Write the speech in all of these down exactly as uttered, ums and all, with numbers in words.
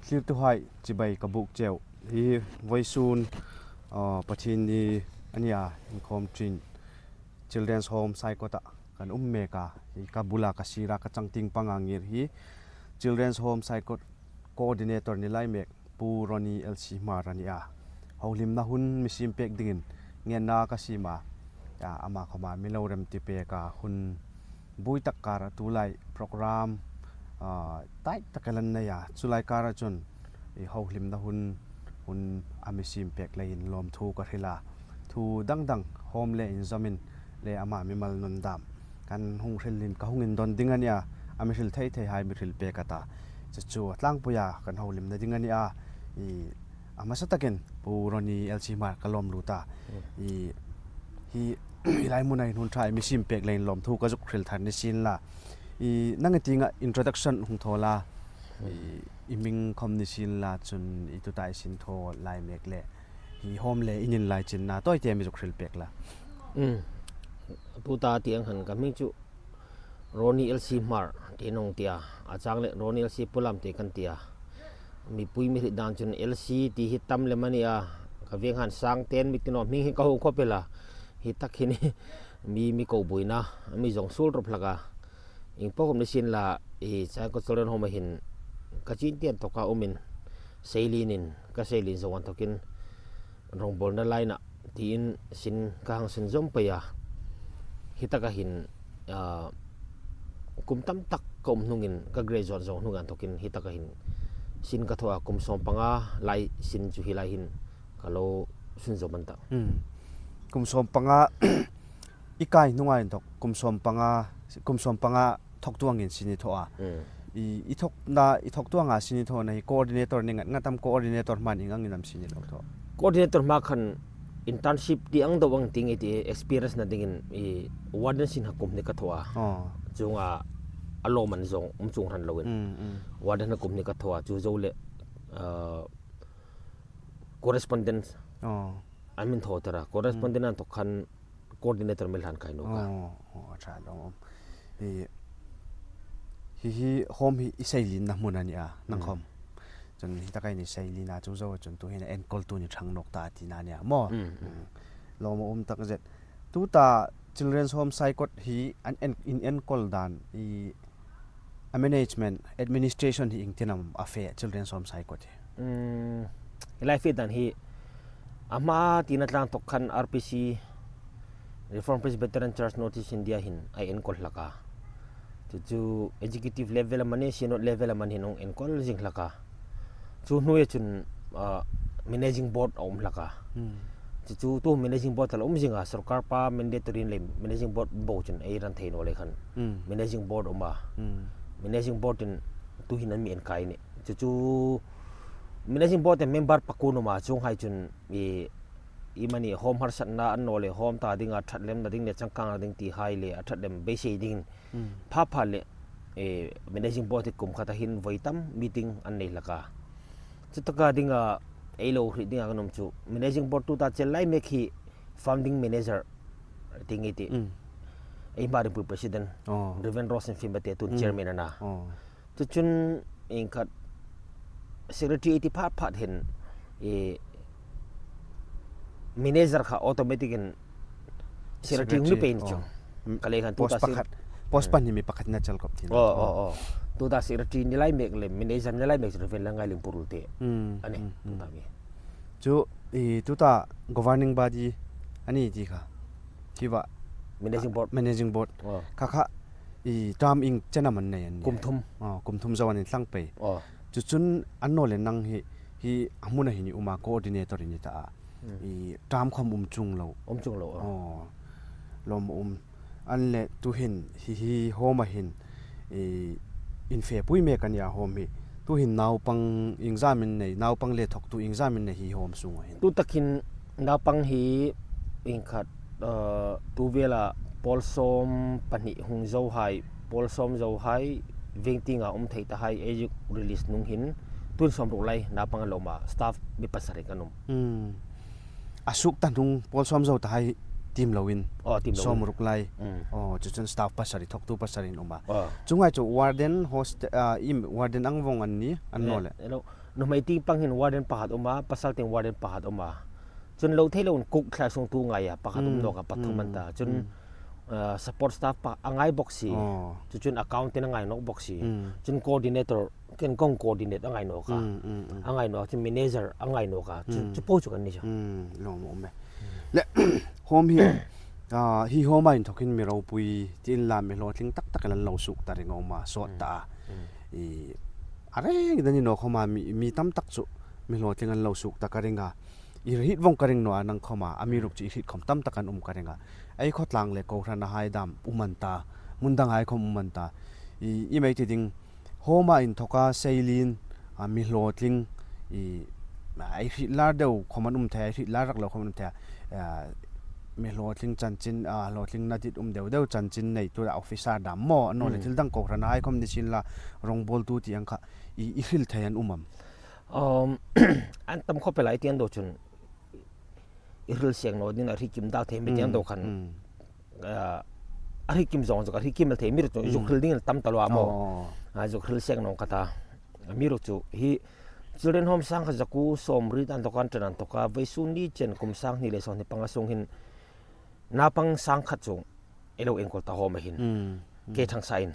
Thlirtuhai chibai ka buk cheu. Hi voisun, ah, Pathienni a nia, inkhawm ṭin Children's Home Saikot-a kan um mek a. Hi ka bula ka sira ka changtieng panga ngir hi Children's Home Saikot Coordinator ni lai mek Pu Ronnie L C Hmar a nia. Hohlimna hun mi siem pek dingin ngenna ka siem a. Ah, ama khawma mi lo remti pek a, hun buoi tak kara tulai program, ah, tight tak a la nei a. Chu lai kara chun i hohlimna hun, hun a mi siem pek leiin lawmthu ka hril a. Thu dang dang hawm le inzawmin le ama mimal nun dam kan hung hrilin ka hung indon ding a nia. A mi hril thei theihai mi hril pek a ta. Chu chu a tlangpuia kan hohlimna ding a nia. I, a hmasa takin Pu Ronnie L C Hmar ka lawm lut a. Hmm. I, hi, hi lai hmuna hin hun ṭha i mi siem pek leiin lawmthu ka zuk hril thar ni sien la. I, nang i tienga introduction hung thaw la. Hmm. I, i hming khawm ni sien la chun i tuta i sin thaw lai mek le hi home le in inlaichinna tawite mi zuk hril pek la. Hmm. Tuta tieng han ka hming chu Ronnie L C Hmar ti nong tia, a chang le Ronnie L C Pulam ti kan tia. Mipui mi hriet dan chun L C ti hi tam lem a nia, ka veng han sang ten mi ti naw hming hi ka hung khop el a. Hi tak hin mi, mi ko buoina, mi zong suol rop hlak a. Ieng po khawm ni sien la, i Saikot Children Home-a hin ka chin tieng tawka umin, seilienin, ka seilien zo an tawkin, rawngbawlna laina tiin sin ka hang sunzawm pei a. Hi taka hin, ah, kum tam tak ka um hnungin, ka graduate zo hnung an tawkin hi taka hin sin ka thaw a, kum sawmpanga lai sin chu hi lai hin ka lo sunzawm an ta. Hmm. Kum sawmpanga i kai hnunga inthawk, kum sawmpanga, kum sawmpanga thawktu angin sin i thaw a. Mm. I, i thawkna, i thawktu anga sin i thawna hi coordinator ni ngat ngat am, coordinator hmain ieng angin am sin i lo thaw? Coordinator hma khan internship ti ang deu ang ti nge ti experience-na dingin i warden sin ha kum hni ka thaw a. Oh. Chuonga a lawmman zong um chuong hran loin. Mm, mm. Warden ha kum hni ka thaw a, chu zo le, ah, correspondence. Oh. A min thaw tir a. Correspondent an thawk khan coordinator mi hlan kai nawk a. Oh, oh, a ṭha lawm. Hi, hi, hi home hi i seilienna hmun a nia, nang khawm. Chun hi taka i seilien a, chu zo chun tu hin enkawltu ni ṭhang nawk ta tina nia maw. Mm, mm. Mm. Lawm a um tak zet. Tuta Children's Home Saikot hi an en, in enkawl dan i a management, administration hi iengtin am a fe Children's Home Saikot hi? Mm, hi lai fe dan hi, a hma tina tlang tawk khan R P C, Reformed Presbyterian Church North East India hin a enkawl hlak a. Chu chu executive level amanih, synod level amanih hin hung enkawl zing hlak a. Chu hnuoia chun, ah, managing board a um hlak a. Hmm. Chu chu tu managing board a la um zing a, sorkar pa mandatory le managing board bo chun ei ran thei naw le khan. Hmm. Managing board a um a. Hmm. Managing board in tu hin an mi enkai a nih. Chu chu managing board-a member pakuo an um a, chuonghai chun i, i mani home harsatna an naw le home ta dinga ṭhatlemna ding le changkangna ding ti hai le a ṭhatlem beisei dingin Hmm. Pha pha le, eh, managing board hi kum khata hin voi tam meeting an nei hlak a. Chu taka dinga ei lo hriet dinga kan um chu managing board tuta chel lai mek hi founding manager ti nge ti. Hmm. Ei hma ringpui president, oh, Reverend Rosen Fimba te tun Hmm. chairman a na. Oh. Chu chun ieng khat secretary ei ti phat phat hin, eh, manager kha automatic in secretary hung ni pei ni chu. Oh. Ka lei khan post tuta sec- pakhat, post Hmm. pakhat ni mi pakhat na chal kop thina. Oh, oh, oh. Tuta secretary ni lai mek le manager ni lai mek chu Reverend Lalngailien Purul te. Hmm, a nih, hmm, hmm. Tuta mi. Chu, i, tuta governing body a ni ti kha. Hi va. Managing board. Managing board. Oh. Kha kha, i, term ieng chen am an nei an ni? Kum thum. Oh, kum thum zo an intlang pei. Oh. Chu chun an naw le nang hi, hi a hmuna hin i um a, coordinator i ni ta a. Hmm. I term khawm um chuong lo. Um chuong lo, ah. Oh. Lawm um. An le tu hin hi, hi home-a hin, i, in fepui mek a nia home hi. Tu hin naupang iengzam in nei, naupang le thawktu iengzam in nei hi home sunga hin? Tu takin naupang hi ieng khat, uh, tu vela pawl sawm pahni hung zo hai, pawl sawm zo hai, veng tienga um thei ta hai, ei zuk release hnung hin, tun sawmruk lai naupang a lo um a, staff mi pasari kan um. Hmm. A suok ta hnung pawl sawm zo ta hai tiem loin. Oh, tiem loin. Sawmruk lai. Hmm. Oh, chu chun staff pasari, thawktu pasari an um a. Oh. Chuonghai chu warden, host, ah, im, warden ang vawng an ni, an naw le? Eh, hello. nuhmei tieng pang hin warden pakhat um a, pasal tieng warden pakhat um a. Chun lo thei loin cook thlai sungtu ngai a, pakhat um nawk a, pathum an ta. Chun, ah, support staff pa a ngai bawk si. Chu chun accountant a ngai nawk bawk si. Chun coordinator, ken kong coordinate a ngai nawk a. A ngai nawk, chun manager a ngai nawk a. Chu, chu po chu kan ni chu. Lawm um e. Le, home hi, ah, hi home a inthawkin mi ropui, ti inla mi hlawtling tak tak an lo suok ta ring a um a, sawt ta a. I, a reng dan ni naw khawma mi, mi tam tak chu mi hlawtling an lo suok ta ka ring a. I hriet vong ka ring naw a nang khawma, amiruokchu i hriet khawm tam tak an um ka ring a. Ei khawtlang le kohranahai dam um an ta, hmun danghai khawm um an ta. I, i mei ti ding, home a inthawka seilien, a, mi hlawtling, i, ei hriet lar deu khawm an um thei, ei hriet lar rak lo khawm an um thei, a, mi hlawtling chanchin, a, hlawtling na dit um deu deu chanchin neitu a officer dam maw, a naw le thil dang kohranahai khawm ni sien la, rawngbawltu ti ang kha, i, i hril thei an um am? Um, an tam khawp el a, i ti ang deu chun i hril seng naw ding a, hriet kim dal thei mi ti ang deu khan, ah, a hriet kim zawng zawng, a hriet kim el thei mi ruok chu zuk hril ding tam ta lo a maw. Ah, zuk hril seng naw ka ta. Amiruokchu hi children home sang khat zakuo sawmriet an tawk an ṭan an tawk a, vawisun ni chen kum sang hni le sawmhni panga sung hin naupang sang khat chu ei lo enkawl ta home a hin. Ke thang sa in.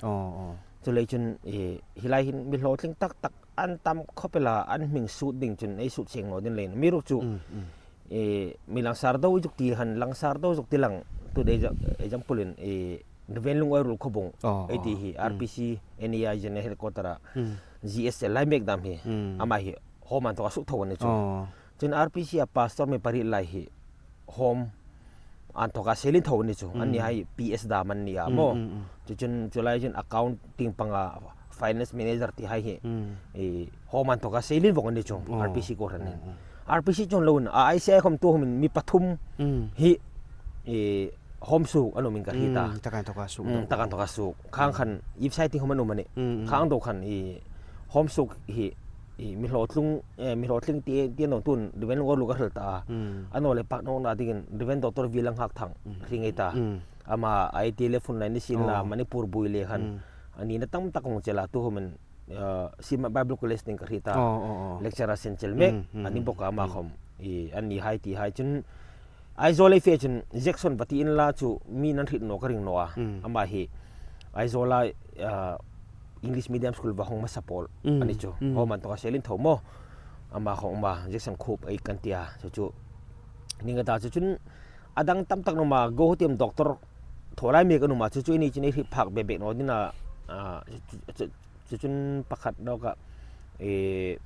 Chu lei chun, eh, hi lai hin mi hlawtling tak tak an tam khawp el a, an hming sut ding chun ei sut seng naw ding leiin. Amiruokchu, eh, mi langsar deu zuk ti han, langsar deu zuk ti lang. Tu dei za-, example in, eh, Reverend Lungoiruol Khawbung. Ei ti hi, R P C, N E I General Headquarter a, G S L lai mek dam hi. Ama hi, home a inthawka suok tho a ni chu. Chun R P C a pastor mi pariet lai hi home a inthawka seilien tho a ni chu. Anni hai P S dam an ni a maw. Chu chun chu lai chun accounting panga finance manager ti hai hi, eh, home a inthawka seilien vong a ni chu. R P C kohran hin. R P C chun lo in, a I C I khawm tu home in mi pathum hi, eh, home suok an um in ka hriet a. Taka inthawka suok. Taka inthawka suok. Khang khan, if sai ti home an um a nih. Khang deu khan, eh, home suok hi, eh, mi hlawtling, eh, mi hlawtling ti, ti naw tun, Reverend Lungoiruol ka hril ta a. A naw le pak nawkna dingin, Reverend Doctor V Langhakthang, hring ei ta. Ama I T le phun lai ni sien la, Manipur buoi le khan. Ani na tam tak hung chel a tu home in, ah, Sima Bible College ding ka hriet a. Lecturer sen chel mek, ani bawk a ama khawm. I, anni hai ti hai chun, Aizawl ei fe chun Jackson va ti inla chu mi nan hriet naw ka ring naw a. Ama hi Aizawl a, ah, English medium school va hawng hmasa pawl a ni chu. Home a inthawka seilien tho maw. Ama khawm ama Jackson Khup ei kan ti a. Chu chu. Ni nga ta chu chun a dang tam tak naw ma go ho tiem doctor thaw lai mek an um a chu chu i ni chun ei hriet phak bek bek naw ding a, ah, chu, chu, chu, Chu chun pakhat nawk a, eh,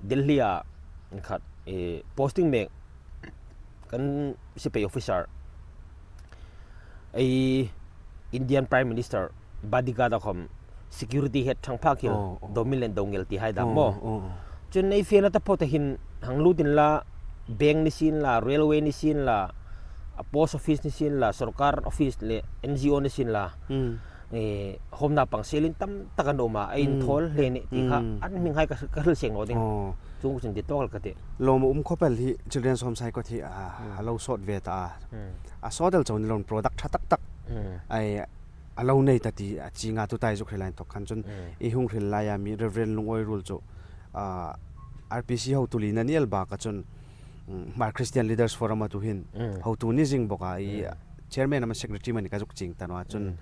Delhi a khat, eh, posting mek kan sipai officer. Ei Indian Prime Minister bodyguard a khawm security head thang phak hi. Oh, oh. Domin len dongel ti hai dam maw. Oh, oh, oh. Chun ei fena ta phawt a hin hang lut inla, bank ni sien la, railway ni sien la, a post office ni sien la, sorkar office le N G O ni sien la. Hmm. Eh, home naupang seilien tam tak an um a, a inthawl hle ni ti kha, an hming hai ka, ka hril seng naw ding. Oh. Chuong chun ti tawk ka ti. Lawm um khawp el hi Children's Home Saikot hi, a, a lo sawt ve ta a. Hmm. A sawt el chauh ni loin product ṭha tak tak. Hmm. Ai, a lo nei ta ti a ching a, tuta i zuk hril lai inthawk khan chun i hung hril lai a mi Reverend Lungoiruol chu, a, R P C hotu lien a ni el bak a chun, mm, Hmar Christian Leaders Forum a tu hin hotu ni zing bawk a, i chairman ama secretary mani ka zuk chieng ta naw a chun,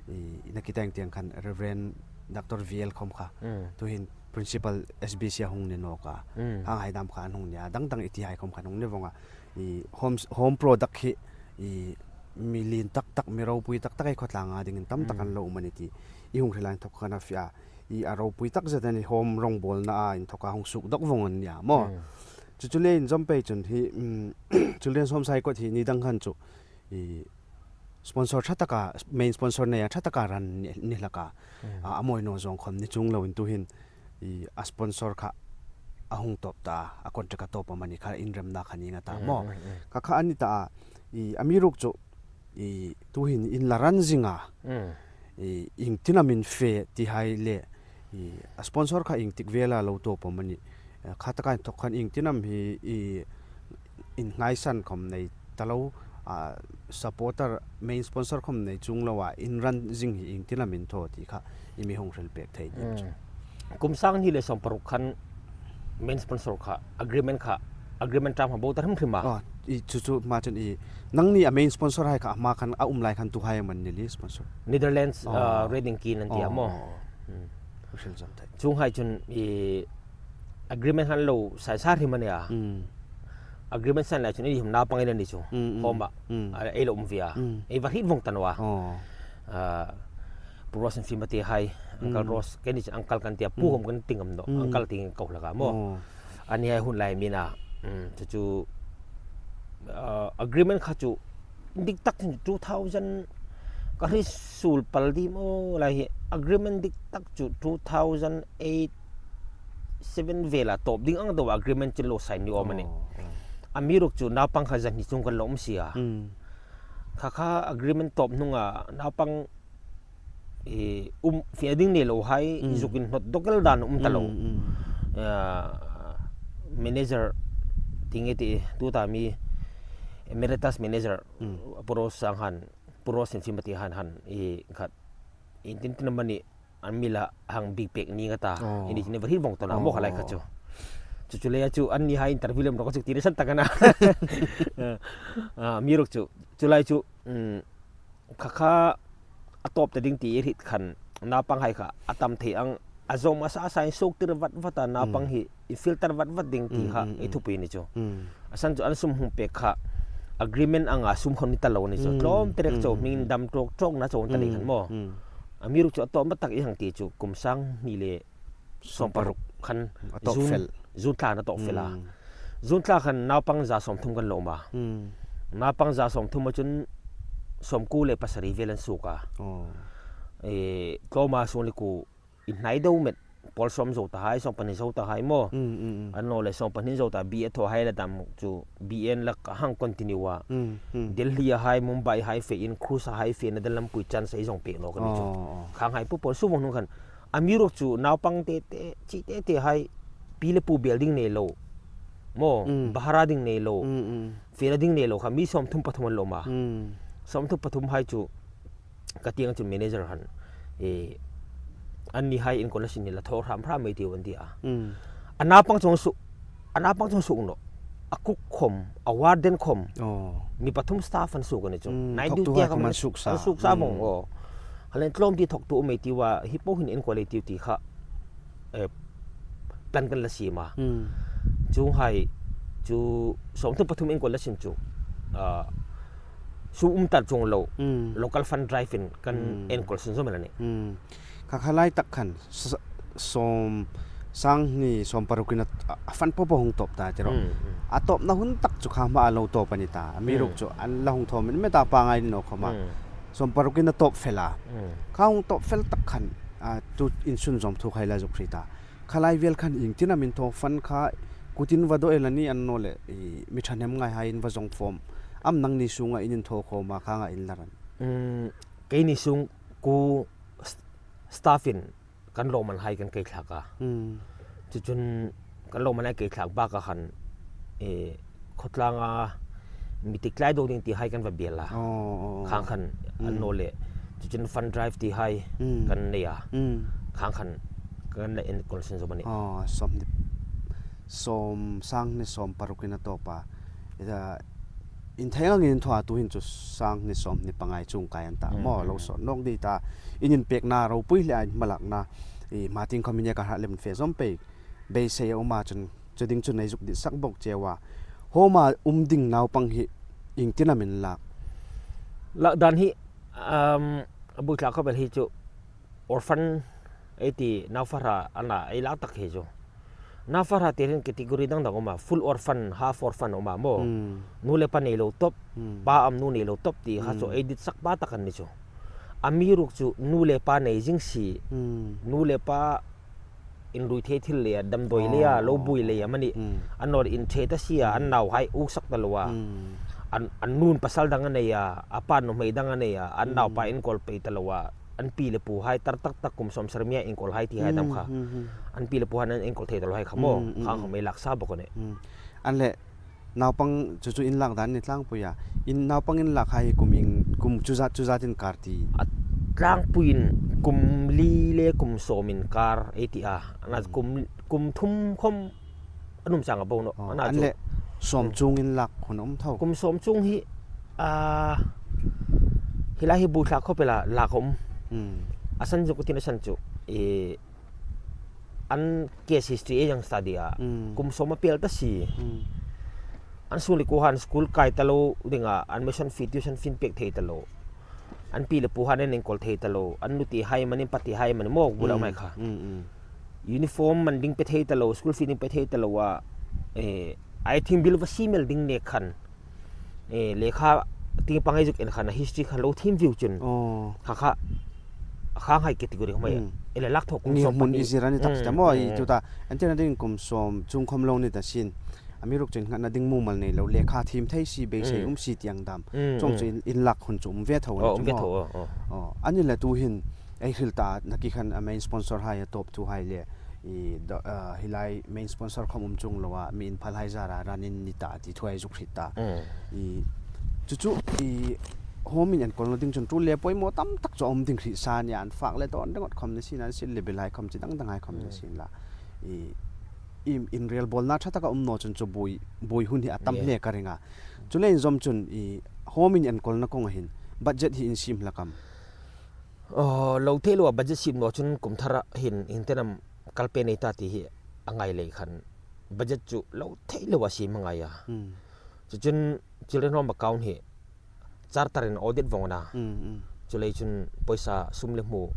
i, i na ki teng tieng khan Reverend Doctor V L khawm kha tu hin principal S B C a hung ni nawk a, hang hai dam kha an hung ni a, dang dang i ti hai khawm khan hung ni vong a, i home, home product hi, i mi lien tak tak, mi ropui tak tak ei khawtlang a dingin tam tak an lo um a ni ti i hung hril lai inthawk khan a fie a, i a ropui tak zet a ni, home rawngbawlna a inthawka hung suk dawk vong an ni a maw. Hmm. Chu chu le inzawm pei chun hi, mm, Children's Home Saikot hi ni dang khan chu i sponsor ṭha taka, main sponsor neia ṭha taka run ni, ni hlak a. Hmm. A, a mawi naw zawng khawm ni chuong loin tu hin i a sponsor kha a hung tawp ta a, a contract a tawp a mani kha inremna kha ni nga ta maw. Hmm, hmm, hmm. Kha kha a ni ta a, i amiruokchu i tu hin in la run zing a. Hmm. I ieng tin am in fe ti hai le, i a sponsor kha ieng tik vela lo tawp a mani. Eh, kha taka inthawk khan ieng tin am hi i in ngaisan khawm nei ta lo, a, supporter, main sponsor khawm nei chuong lo a, in run zing hi ieng tin am in thaw ti kha i mi hung hril pek thei ni chu. Hmm. Kum sang hni le sawm paruk khan main sponsor kha, agreement kha, agreement term kha bo ta hrim hrim a. Oh, i chu chu ma chun i, nangni a main sponsor hai kha, ma khan a um lai khan tu hai man ni li sponsor. Netherlands, oh, uh, Redingkin an ti a maw. Oh, oh, oh. Hmm. Ka hril zam thei. Chuonghai chun i agreement han lo sign sa hrim a nih a. Hmm. Agreement sign lai chun i him naupang i ni chu. Hmm, hmm. Home a. Hmm. A, ei lo um ve a. Hmm. Ei va hriet vong ta naw a. Oh. Ah, Pu Rose Infimati hai, Uncle, mm, Rose, keini chu uncle kan ti a, pu, mm, khom kan ti ngam naw, mm, uncle ti ka hlak a maw. Oh. Annihai hun lai mina, mm, chu chu, ah, agreement kha chu dik tak chu two thousand, ka hriet suol pal ding maw lai hi, agreement dik tak chu two thousand eight, seven vela tawp ding ang deu agreement chu lo sign ni awm a nih. Oh, oh. Amiruokchu naupang kha zahni chuong kan lo um si a. Mm. Kha kha agreement tawp hnunga naupang, eh, um, fe ding nei lo hai, mm, zuk inhnawt dawk el dan um ta lo. Mm, mm. Ah, manager, ti nge ti, tuta mi emeritus manager, mm, Pu Rose Sanghan, Pu Rose Infimati han han, i khat, intin tin mani, an mi la hang bik pek ni nga ta. Oh. Ini chini va hriet vong ta naw maw kha lai kha chu. Oh. Chu chu leia chu annihai interview lem ro ka chu ti re san tak a na. Ah, ah, amiruokchu. Chu lai chu, mm, kha kha a tawp ta ding ti i hriet khan naupang hai kha a tam thei ang a zawm a sa sa in suok tir vat vat a naupang, mm, hi i filter vat vat ding ti, mm, kha, mm, i, mm, thupui ni chu. Mm. A san chu an sum hung pek kha agreement anga sum khom ni ta lo ni chu. Mm, tlawm tirek, mm, chau, mm, hming, mm, dam ṭawk ṭawk na chau ta ni, mm, khan maw. Mm. Amiruokchu a tawpna tak i hang ti chu kum sang hni le sawm paruk khan a tawp fel. June, June thla a tawp fel a. Mm. June thla khan naupang za sawmthum kan lo um a. Mm. Naupang za sawmthum a chun sawmkuo le pasari vel an suok a. Oh. Eh, tlawma sawm le kuo inhnai deu met, pawl sawm zo ta hai, sawm pahni zo ta hai maw. Mm, mm, mm. Annawleh sawm pahni zo ta, B A thaw hai la dam chu, B A-in la ka hang continue a. Mm, mm. Delhi-a hai, Mumbai hai fe in, cruise-a hai fe in, a dal lampui chance ei zong pek naw ka ni chu. Oh, oh. Khang hai po pawl sum vong hnung khan. Amiruokchu naupang te te, chi te te hai, pi le pu bel ding nei lo. Maw, mm, bahara ding nei lo. Mm, mm. Fena ding nei lo kha, mi sawmthum pathum an lo um a. Mm. Sawmthum pathum hai chu, ka tieng chu manager han, eh, annihai inkawl a sin ni la thaw hram hram ei tiu an ti a. Mm. A naupang chu an suok, a naupang chu an suok naw. A cook khom, a warden khom. Oh. Mi pathum staff an suok a ni chu. Mm, night duty-a khom an suok sa. An suok sa vong, mm, oh. Halen tlawm ti thawktu um ei tiu a, hi po hin inkawl ei tiu ti kha, eh, plan kan la siem a. Mm. Chuonghai chu sawmthum pathum inkawl la sin chu, ah, sum um ta chuong lo, mm, local fund drive-in kan, mm, inkawl sin zawm el a nih. Mm. Kha kha lai tak khan, s-, sawm, sang hni sawm parukin a, a fund po po hung tawp ta ti ro. Mm, mm. A tawpna hun tak chu kha hma a lo tawp a ni ta. Amiruokchu, mm, an la hung thaw met met a, pangngai naw khom a. Mm. Sawm parukin a tawp fel a. Mm. Kha hung tawp fel tak khan, a, tu insunzawm thu khai la zuk hriet ta. Kha lai vel khan iengtin am in thaw, fund kha kutin va dawn el a ni, annawleh, i, mi thahnem ngai hai in va zong fawm am, nangni sunga in in thaw khom a, khang a in la ran. Mm, keini sung kuo st-, staff-in kan lawmman hai kan kei thlak a. Mm. Chu chun kan lawmman hai kei thlak bak a khan, eh, khawtlanga mi tik tlai deu ding ti hai kan va biel a. Oh, oh, oh. Khang khan, mm, annawleh. Chu chun fund drive ti hai, mm, kan nei a. Mm. Khang khan kan la inkawl sin zawm a nih. Oh, sawm hni, sawm, sang hni sawm parukin a tawp a. Ida, inthei angin thaw a, tu hin chu sang hni sawm hni pangngai chuong kai an ta. Mm, maw, mm, lo, mm, sawt nawk ding ta. In inpekna ropui hle a, in hmalakna. I, hma tieng khom in ka hrat lem fe zawm pei. Beisei a um a chun, chu ding chun ei zuk dit sak bok cheu a. Home-a um ding naupang hi iengtin am in lak? Lak dan hi, um, a buoi tla khawp el hi chu orphan ei ti, naufa hra a na ei lak tak hi chu. Naufa hra ti hin category dang dang um a, full orphan, half orphan um a maw. Hmm. Nu le pa nei lo tawp, hmm, pa am nu nei lo tawp ti kha chu, hmm, ei dit sak pa tak an ni chu. Amiruokchu nu le pa nei zing si, hmm, nu le pa inrui thei thil leia, damdawi leia, oh, lo buoi leia amanih. Hmm. Annawleh in the ta si a, hmm, an nauhai uksak ta lo a. Hmm. An, an nun pasal dang a nei a, a pa nuhmei dang a nei a, an, hmm, naupa inkawl pei ta lo a. An pi le puhai tar tak tak kum sawm sar mia inkawl hai ti hai dam kha. Hmm, hmm, hmm. An pi le puhai an inkawl thei ta lo hai kha maw. Hmm, hmm, khang, hmm, khang mei lak sa bok a nih. Hmm. An le, naupang chu chu in lak dan ni tlangpui a. In naupang in lak hai kum in, kum chu zat chu zat in kar ti? A tlangpuiin kum li le kum sawm in kar ei ti a. Ana, hmm, kum, kum thum khom Num chang a bo naw. Oh, ana an chu le sawm chung in lak hun um tho. Kum sawm chung hi, a, hi lai hi bu thlak khawp el a lak um. Hmm. A san chu ka tina san chu, e, an case history ei hang study a. Hmm. Kum sawm a pel ta si. Hmm. An sung le kuo han school kai ta lo ding a, an mission fee, tuition fee pek thei ta lo. An pi le pu han an enkawl thei ta lo. An nu ti hai manin pa ti hai manin maw bula mai kha. Hmm, hmm. Uniform man ding pe thei ta lo, school fee ding pe thei ta lo a, eh, I think bil va si mel ding nek khan, eh, lekha tieng pang ei zuk en khan a history kha lo thiem viu chun. Oh. Kha kha, kha hai category kha mai. Hmm. Ei le lak thaw kum sawm pahni. Ni hmun i zir a ni tak ta maw, i tu ta. An tina ding kum sawm chung khawm lo ni ta sin. Amiruokchu innghatna ding mumal nei lo, lekha thiem thei si, beisei um si ti ang dam. Hmm, chuong chu in, in lak hun chu um ve tho a ni chu maw. Oh, um ve tho, oh, oh. Oh, a ni le tu hin, ei hril ta, nakie khan a main sponsor hai, a tawptu hai le, i, do, ah, hi lai main sponsor khawm um chuong lo a, mi inphal hai zara ranin ni ta ti thu ei zuk hriet ta. Mm. I, chu chu, i, home in enkawlna ding chun tul le poimaw tam tak chu a um ding hriet sa nia, an fak le dawn ringawt khawm ni sin, an sil le bil hai khawm chi dang dang hai khawm ni sin la. I, i, inrelbawlna ṭha taka um naw chun chu buoi, buoi hun hi a tam hle ka ring a. Chuleiin zawm chun i home in enkawlna kawnga hin budget hi in siem hlak am? Aw, lo thei lo a budget siem naw chun kum thara hin iengtin am kal pei nei ta ti hi a ngai lei khan budget chu lo thei lo a siem a ngai a. Hmm. Chu chun children home account hi charter in audit vawng a na. Hmm, hmm. Chuleiin chun poisa sum le hmu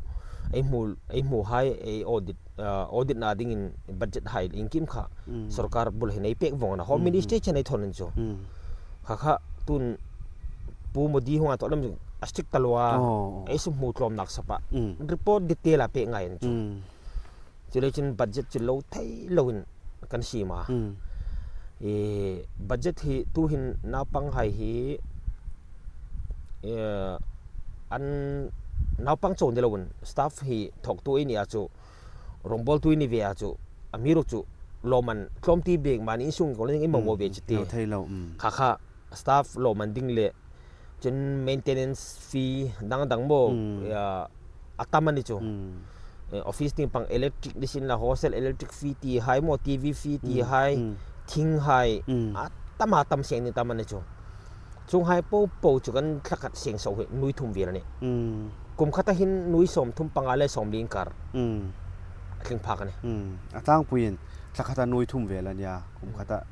ei hmu, ei hmu hai ei audit, ah, audit na dingin budget hai inkim kha, hmm, sorkar bul hin ei pek vawng a na. Home Ministry chen ei thawn in chu. Hmm. Kha kha tun Pu Modi hung a tawk lam chu a strict ta lo a. Oh, oh. Ei sum hmu tlawm nak sapa. Hmm. Report detail a pek ngai in chu. Hmm. Chuleiin chun budget chu lo thei loin kan siem a. Hmm. E, budget hi tuhin naupang hai hi, e, an naupang chau ni loin staff hi thawktu ei ni a chu, rawngbawltu ei ni ve a chu, amiruokchu lawmman tlawm ti bek mani insung ko le ding ei maw ve chu ti. Lo thei lo, mm. Kha kha staff lawmman ding le chun maintenance fee dang dang maw, hmm, ya, a tam a ni chu. Hmm. Eh, office tieng pang electric ni sin la, hostel electric fee ti hai maw, T V fee ti hai, hmm, thing hai, hmm, a tam a tam seng ni tam a ni chu. Chuong hai po po chu kan thla khat seng so hi nuoi thum vel a nih. Hmm. Kum khata hin nuoi sawmthum panga le sawmli inkar. Hmm. A tling phak a nih. Hmm. A tlangpuiin thla khata nuoi thum vel a nia. Kum khata,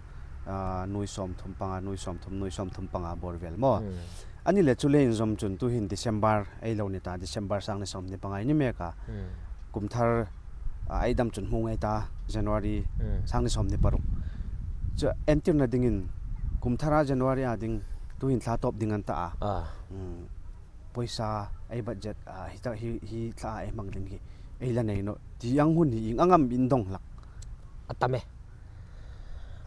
ah, nuoi sawmthum panga, nuoi sawmthum, nuoi sawmthum panga bawr vel maw. Hmm. A ni le chuleiin zawm chun tuhin December ei lo ni ta, December sangni sawmhni panga ei ni mek a. Hmm. Kum thar, ah, ei dam chun hmu ngei ta, January, hmm, sangni sawmhni paruk. Chu entirna dingin kum thara January a ding tuhin thla tawp ding an ta a. Ah. Hmm. Poisa ei budget, ah, hi ta, hi, hi thla ei hmang ding hi ei la nei naw ti ang hun hi ieng ang am in dong hlak? A tam e.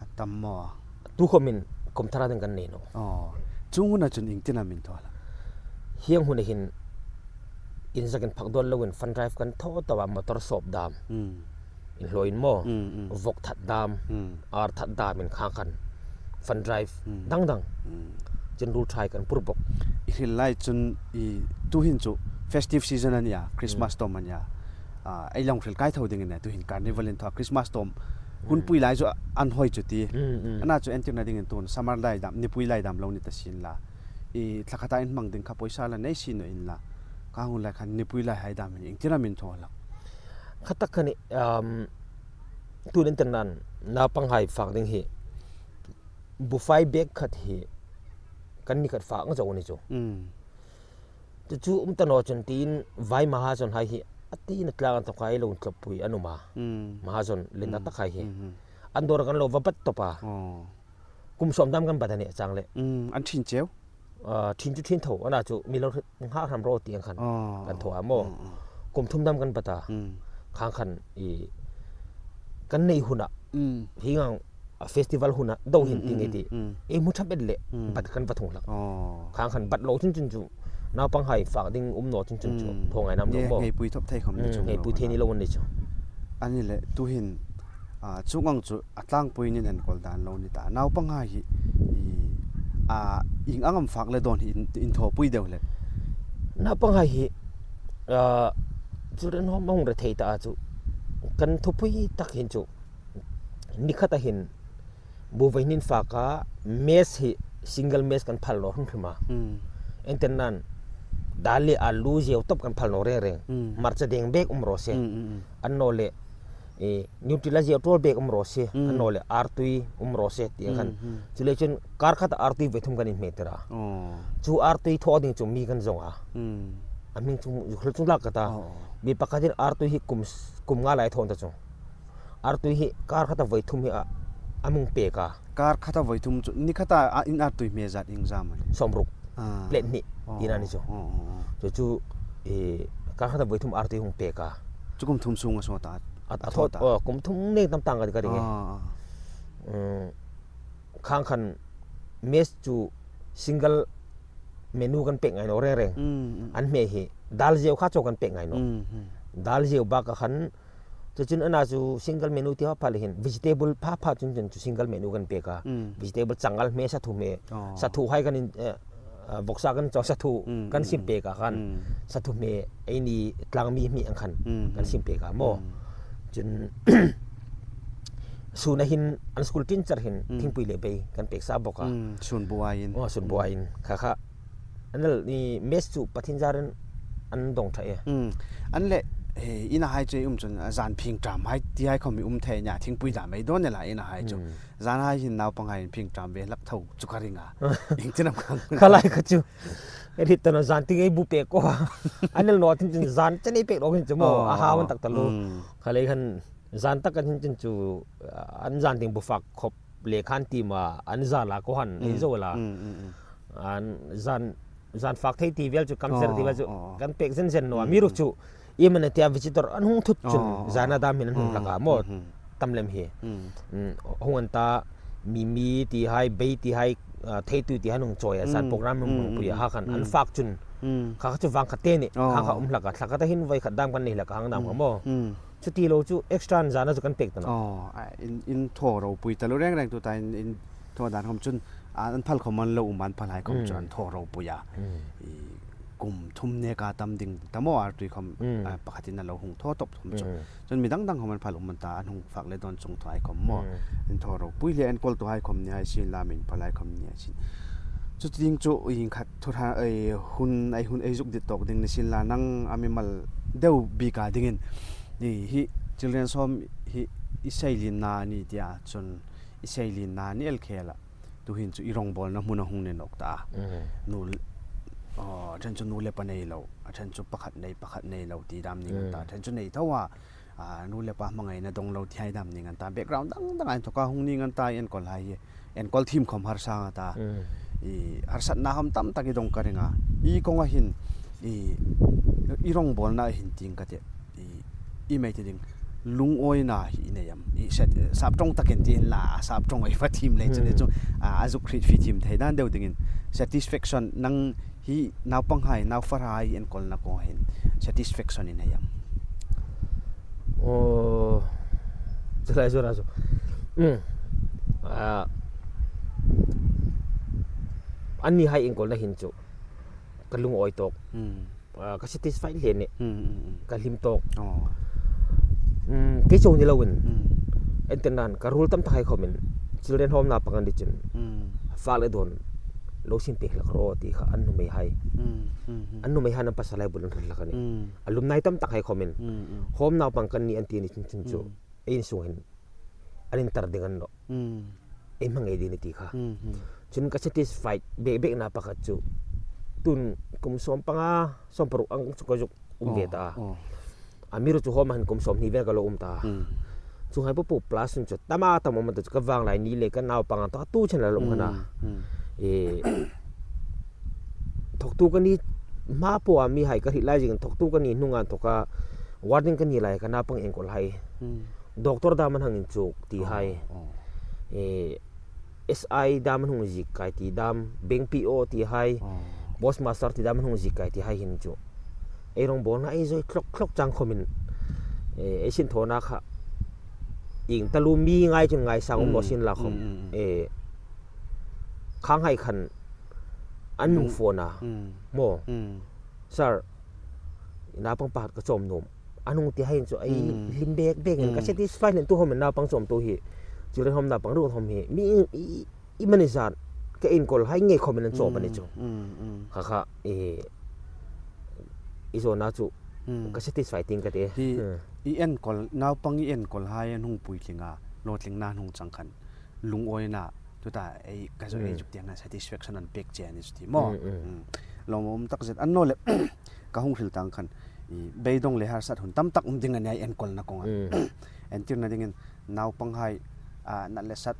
A tam maw? Tu khawmin kum thara ding kan nei naw. Oh. Chuong huna chun iengtin am in thaw hlak? Hieng huna hin inzakin phak dawn loin fund drive kan thaw tawp a, motor sawp dam. Hmm. Inhlawin maw. Hmm, hmm. Vawk that dam. Hmm. Ar that dam in khang khan fund drive, hmm, dang dang. Hmm. Chun ruolṭha kan pur bawk. I hril lai chun i tuhin chu festive season a nia, Christmas, hmm, tawm a nia. Ah, ei lo hril kai tho ding a nih, tuhin carnival in thaw Christmas tawm. Hun, hmm, pui lai chu an hoi chu ti. Hmm, hmm. Ana chu entirna dingin tun summer lai dam, nipui lai dam lo ni ta sin la. I thla khata in hmang ding kha poisa la nei si naw inla. Ka hung lai khan nipui lai hai dam in iengtin am in thaw hlak? Kha tak kha ni, um, tun entirnan naupang hai fak ding hi bufai bag khat hi kan ni khat fak ang zo ni chu. Mm. Chu chu um ta naw chun tiin vai Mahajon hai hi a tina tlang an tawk hai lo tlawppui an um a. Mm. Mahajon lenna, mm, tak hai hi. Mm-hmm. An dawr kan lo va bat tawp a. Oh. Kum sawm dam kan bat a nih chang le. Mm, an ṭhin cheu. Ah, ṭhin chu ṭhin tho, ana chu mi lo nghak hram ro ti ang khan, oh, kan thaw a maw. Mm, mm. Kum thum dam kan bat a. Mm. Khang khan i kan nei huna. Mm. Hi ngang a festival huna do hin, mm, ti nge, mm, ti. Mm. Ei hmu ṭha bet le, mm, bat kan va thung hlak. Oh. Khang khan bat lo chun chun chu naupang hai fak ding um naw chun chun chu, mm, thaw ngai nam lo maw. Ngeipui thawp thei khawm ni, mm, chu ngeipui thei ni lo ni chu. A ni le tuhin, ah, chuong ang chu a tlangpuiin in enkawl dan lo ni ta. Naupang hai hi, i, a, ieng ang am fak le dawn hi in, in thawpui deu le? Naupang hai hi, ah, children home a hung rethei ta a chu kan thupui tak hin chu ni khata hin bu vaihni faka mess hi single mess kan phal naw hrim hrim a. Hmm. Enten nan, dal le alu ziau top kan phal naw reng reng. Hmm. Hmarcha deng bek um raw se. Hmm, hmm, hmm. Annawleh, eh, Nutella ziau ṭawl bek um raw se. Hmm. Annawleh artui um raw se ti khan. Hmm, hmm. Chuleiin chun kar khata artui vaithum kan inhmetir a. Oh. Chu artui thaw ding chu mi kan zong a. Hmm. A hming chu hul chung lak ka ta. Oh. Mi pakhatin artui hi kum s-, kum nga lai thaw ta chu. Artui hi kar khata vaithum hi a, a hung pek a. Kar khata vaithum chu, ni khata a in artui hme zat ieng zat am a ni? Sawmruk. Ah. Plate hni. Oh, tina ni chu. Oh, oh, oh. Chu chu, eh, kar khata vaithum artui hung pek a. Chu kum thum sunga sawt a. A, a, a thaw ta. Oh, kum thum nek tam tang ka, ka ring e. Ah, ah. Mm, khang khan mess chu single menu kan pek ngai naw reng reng. Mm, mm. An hme hi dal ziau kha chu kan pek ngai naw. Mm, mm. Dal ziau bak a khan Chu chun ana chu single menu ti hop phal hin vegetable pha pha chun chun chu single menu kan pek a. Mm. Vegetable changal hme, sathu hme. Oh. Sathu hai kan in, eh, ah, vawksa kan chaw sathu Mm, kan mm, sim mm. pek a khan. Mm. Sathu hme eini tlangmi hme ang khan Mm, kan mm. sim pek a maw. Mm. Chun suna hin an school teacher hin Mm. thingpui le bei kan pek sa bawk a. Mm, sun buain. Oh, sun Mm. buain. Kha kha. An lal ni mess chu Pathian zarin an dong ṭha e. Hmm. An le, eh, ina hai chu um chun, a zan phing ṭam hai ti hai khom um thei nia, thingpui dam ei dawn ela ina hai chu. Hmm. Zan hai hin naupang hai phing ṭam ve hlak tho chu ka ring a. Ieng tin am khang. Kha lai kha chu. Ei ri ta naw zan ti ei bu pek ko. An lal naw tin chun zan chen ei pek lo hin chu maw. Oh, a hau an tak ta lo. Hmm. Kha lai khan zan tak kan hin chun chu, an zan ding bu fak khop le khan ti ma an zan la ko han ei Hmm. zo la. Hmm, hmm, hmm. An zan, zan fak thei ti vel chu, kam ser ti vel chu, Oh, oh, oh. kan pek zen zen naw. Hmm, Amiruokchu, hmm. i mana tia visitor an hung thut chun, Oh, oh. zana dam hin an hung Hmm, hlak a maw. hmm, hmm. Tam lem hi. Hmm. Hmm, hung an ta, mi mi ti hai, bei ti hai, ah, thei tu ti hai hung chawi a, zan Hmm, program hung hmm, hung pui a hmm, ha khan, an hmm. fak chun. Hmm. Kha kha chu vang khat te ni, Oh. kha kha um hlak a, thla khat a hin voi khat dam kan nei hlak a hang dam kha Hmm, maw. hmm. Chuti lo chu extra an zana chu kan pek ta naw. Oh, a, in, in thaw ropui ta lo reng reng tu ta in, in thaw dan khom chun, a, an phal khom an lo um, an phal hai khom chu Mm. an thaw ropui a. Mm. I kum thum neka tam ding ta maw artui khom, Mm. a, pakhatin a lo hung thaw top khom chu. Mm. Chun mi dang dang khom an phal um an ta, an hung fak le dawn chung thaw hai khom maw. Mm. An thaw ropui le an kawl tu hai khom ni hai sin la min phal hai khom ni hai sin. Chuti ding chu ieng khat thu hra, ei, hun, ei hun, ei zuk dit tawk ding ni sin la nang a mimal deu bik a dingin. Ni hi Children's Home hi i seilienna ni tia chun i seilienna ni el khela. Tuhin chu i rongbawlna hmun a hung ni nawk ta. Mm. Nu, oh, a ṭhen chu nu le pa nei lo, a ṭhen chu pakhat nei, pakhat nei lo ti dam ni Mm. ta. A ṭhen chu nei tho a, a, nu le pa hmangaina dong lo ti hai dam ni ngan ta. Background dang dang a inthoka hung ni ngan ta enkawl hai hi. Enkawl thiem khom harsa nga ta. Mm. I harsatna khom tam tak i dong ka ring a. I konga hin, i, i rongbawlna hin ting ka ti. I, i mei ti ding. Lungawina hi i nei am. I sat, sap ṭawng takin ti inla, sap ṭawng ei fa thiem le chu ni Mm. chu. A, a zuk hriet fie thiem thei dan deu dingin. Satisfaction nang hi naupang hai, nau far hai enkawlna ko hin satisfaction i nei am? Oh, chu lai chu ra chu. Mm. Ah, anni hai enkawlna hin chu ka lungawi tawk. Hmm. Ah, ka satisfy hle ni. Hmm, hmm, hmm. Ka hlim tawk. Oh. Mm, kei chau ni loin. Hmm. Enten nan, ka ruol tam tak hai khomin. Children home naupang an ni chun. Hmm. Fak le dawn. Lo sin pek hlak ro ti kha an nuhmei hai. Hmm, hmm, hmm. An nuhmei hai an pasal hai bul an hril hlak a nih. Hmm. Alumni tam tak hai khomin. Hmm, hmm. Home naupang kan ni an ti ni chun chun chu. Hmm. Ei insung hin. An intar ding a ni nawh. Hmm. Ei hmangai ding a ni ti kha. Hmm, hmm. Chun ka satisfied bek bek na pakhat chu. Tun kum sawm panga, sawm paruk ang chu ka zuk um ve ta a. Oh, oh. Amiruokchu home-a hin kum sawmhni vel ka lo um ta. Hmm. Chuonghai po po plus chun chu tam a tam um ta chu ka vanglai ni le ka naupang ta tu chen la lo um kha na. Hmm, hmm. E, thawktu ka ni hma po a mi hai ka hril lai zingin thawktu ka ni hnunga inthoka warden ka ni lai ka naupang enkawl hai. Hmm. Doctor dam an hang inchuk ti hai. Oh, oh. E, S I dam an hung ziek kai ti dam, bank P O ti hai, Oh. postmaster ti dam an hung ziek kai ti hai hin chu. Ei rongbawlna ei zoi thlok thlok chang khomin, eh, ei sin thawna kha. Ieng taluo mi ngai chun ngaisang um Mm, naw sin la khom. mm, mm, mm. Eh, khang hai khan an Lung- hung phone a. Mm. Maw. Mm. Sir, naupang pakhat ka chawm nuom. An hung ti hai chu ei Mm. hlim bek bek in ka Mm. satisfy len tu hom naupang chawmtu hi. Children home naupang ruol home hi mi i, i manager ka enkawl hai ngei khawmin an chawp a ni chu. Mm, mm, mm. Kha kha, i, i zawna chu Mm. ka satisfy ting ka ti. Hi, Hmm. i enkawl, naupang i enkawl hai an hung puitling a, hlawtlingna an hung chang khan, lungawina, tuta ei, ka zo ei Hmm. zuk tiang na satisfaction an pek che a ni chu ti maw. Mm, mm. Mm. Lawmum tak zet a ni naw le, ka hung hril tang khan, i, beidong le harsat hun tam tak um ding a nih a enkawlna kawnga. Mm. Entirna dingin, naupang hai, a, nat le sat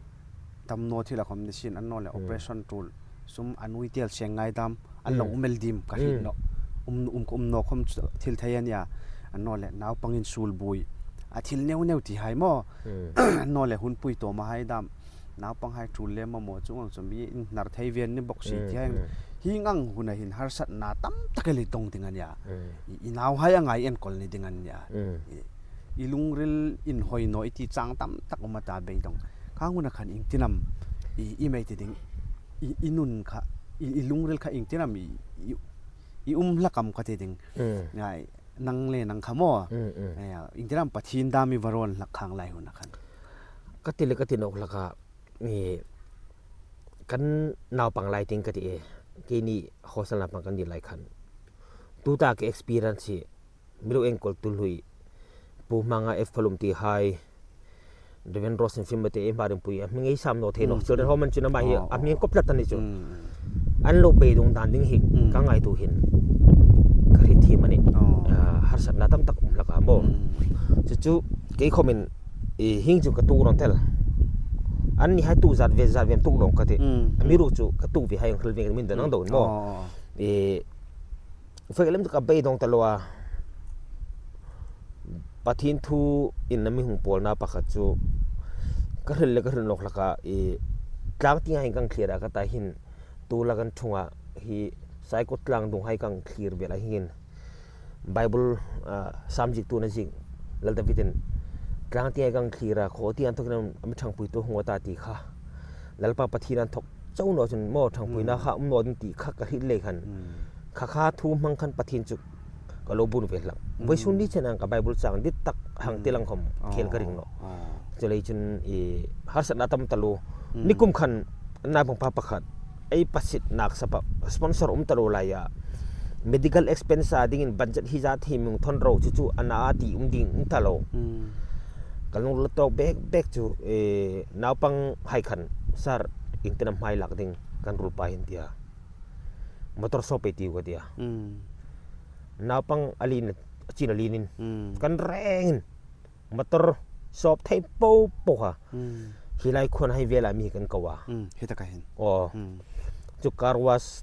tam naw thil a khawm ni sien a ni naw le, Hmm. operation tul, sum a nui tel seng ngai dam, an lo Hmm. um el dim ka hriet Hmm. naw. Um, um, um naw khawm chu thil thei a nih a. A ni naw le, naupangin sulbui, a thil neu neu ti hai maw. Hmm. A ni naw le, hun pui tawma hai dam, naupang hai tul le mamaw chu ang chu mi inhnar thei ven ni bok si Hmm, ti hai. Hmm. Hieng ang huna hin harsatna tam tak el i tawng ding a nih a. Hmm. I, i nau hai a ngai enkawl ni ding a nih a. Hmm. I, i lungril inhawi naw i ti chang tam tak um a ta beidong. Kha huna khan iengtin am i, i mei ti ding, i, i nun kha, i, i lungril kha iengtin am i, i, i um hlak am ka ti ding. Mm. Ngai, nang le nang kha maw. Mm, mm. Ngai a, iengtin am Pathien dam i va rawn hlak khang lai huna khan. Ka ti le ka ti nawk hlak a, i, kan naupang lai ting ka ti e. Keini hostel naupang kan ni lai khan. Tuta ka experience hi, mi lo enkawl tu hlui, Pu Hmanga F Phalum ti hai, Reverend Rosen Fim te, ei hmarin pui, a hming ei sam naw thei naw. Mm, Children mm. Home an chun ama hi, Oh, a hming oh. kop tlat a ni chu. Mm. An lo beidong dan ding hi, Mm. ka ngaituo hin. Ka hriet thiem a nih. Oh. Ah, harsatna tam tak um hlak a maw. Mm. Chu chu, kei khawmin, i, hieng chu ka tuok rawn tel. Anni hai tuok zat ve, zat ve tuok naw ka ti. Mm. Amiruokchu ka tuok ve hai ang hril ve min da nang Mm. dawin maw. Oh. I, Fek lem ka beidong ta lo a. Pathien thu in a mi hung pawlna pakhat chu ka hril le ka hril nawk hlak a, i, tlang tieng hin kan thlir a ka ta hin tu la kan thung a hi Saikot tlang dung hai kan thlir vel a hin Bible, ah, Sam ziektu na ziek Lal David in tlang tieng hin kan thlir a khaw tieng an thawk in a mi ṭhangpui tu hung a ta ti kha. Lalpa Pathien an thawk chau naw chun maw ṭhangpuina Mm. kha um naw ding ti kha ka hriet lei khan. Mm. Kha kha thu hmang khan Pathien chu ka lo bun ve hlak. Mm. Vawisun ni chen ang ka Bible chang dit tak hang Mm. ti lang khawm Oh, khel ka ring naw. Oh. Chuleiin chun i harsatna tam ta lo. Mm. Nikum khan naupang pa pakhat ei pasit nak sapa sponsor um ta lo lai a. Medical expense a dingin budget hi zat hi mi hung thawn ro chu chu a na a ti um ding um ta lo. Mm. Ka lungril tawk bek bek chu, eh, naupang hai khan, "Sir, iengtin am hmai lak ding kan ruolpa hin," tia. "Motor sawp pei," tiu ka tia. Mm. Naupang a lien, a chin a lienin. Mm. Kan rengin. Motor sawp thei po po kha. Mm. Hi lai khuan hai vela mi kan ko a. Mm. Hi taka hin. Oh. Mm. Chu car wash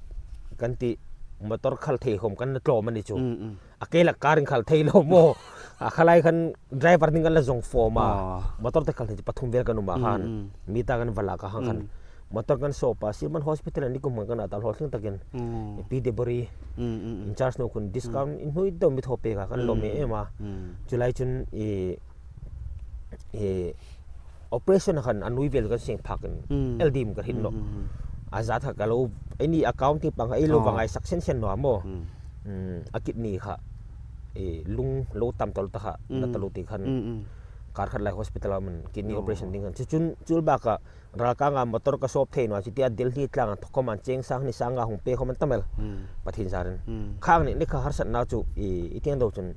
kan ti motor khal thei khawm kan tlawm a ni chu. Mm, mm. A ke la car in khal thei lo maw. A kha lai khan driver ding kan la zawng fawm a. Ah. Motor te khal thei pathum vel kan um a Mm, khan. Mm. Mi ta kan va lak a hang khan. Mm. Motor kan sawp a, Silman Hospital a nikum hmang kan a ta hlaw tling takin. Mm. P W D. Mm, mm, mm. In charge nu khun discount Mm. in hnui deuh mi thaw pek a kan lawm Mm. em em a. Mm. Chu lai chun i, i operation khan a nui vel kan seng phak in Mm. el dim ka hriet naw. Mm, mm, mm. A zat kha ka lo, ei ni account ti pang ei lo Oh. va ngaisak sen sen naw maw. Mm. Mm, a kidney kha, eh, lung lo tam ta lo ta kha, na Mm. ta lo ti khan. Mm, mm. Kar khat lai hospital a man kidney Oh. operation ding khan. Chu chun, chu bak a, ralkanga motor ka sawp thei naw, chu tia Delhi tlang a thawk khawm an cheng sang hni sang nga hung pe khawm an tam el. Mm. Pathien zarin. Mm. Khang ni, ni kha harsatna chu i, i tieng deuh chun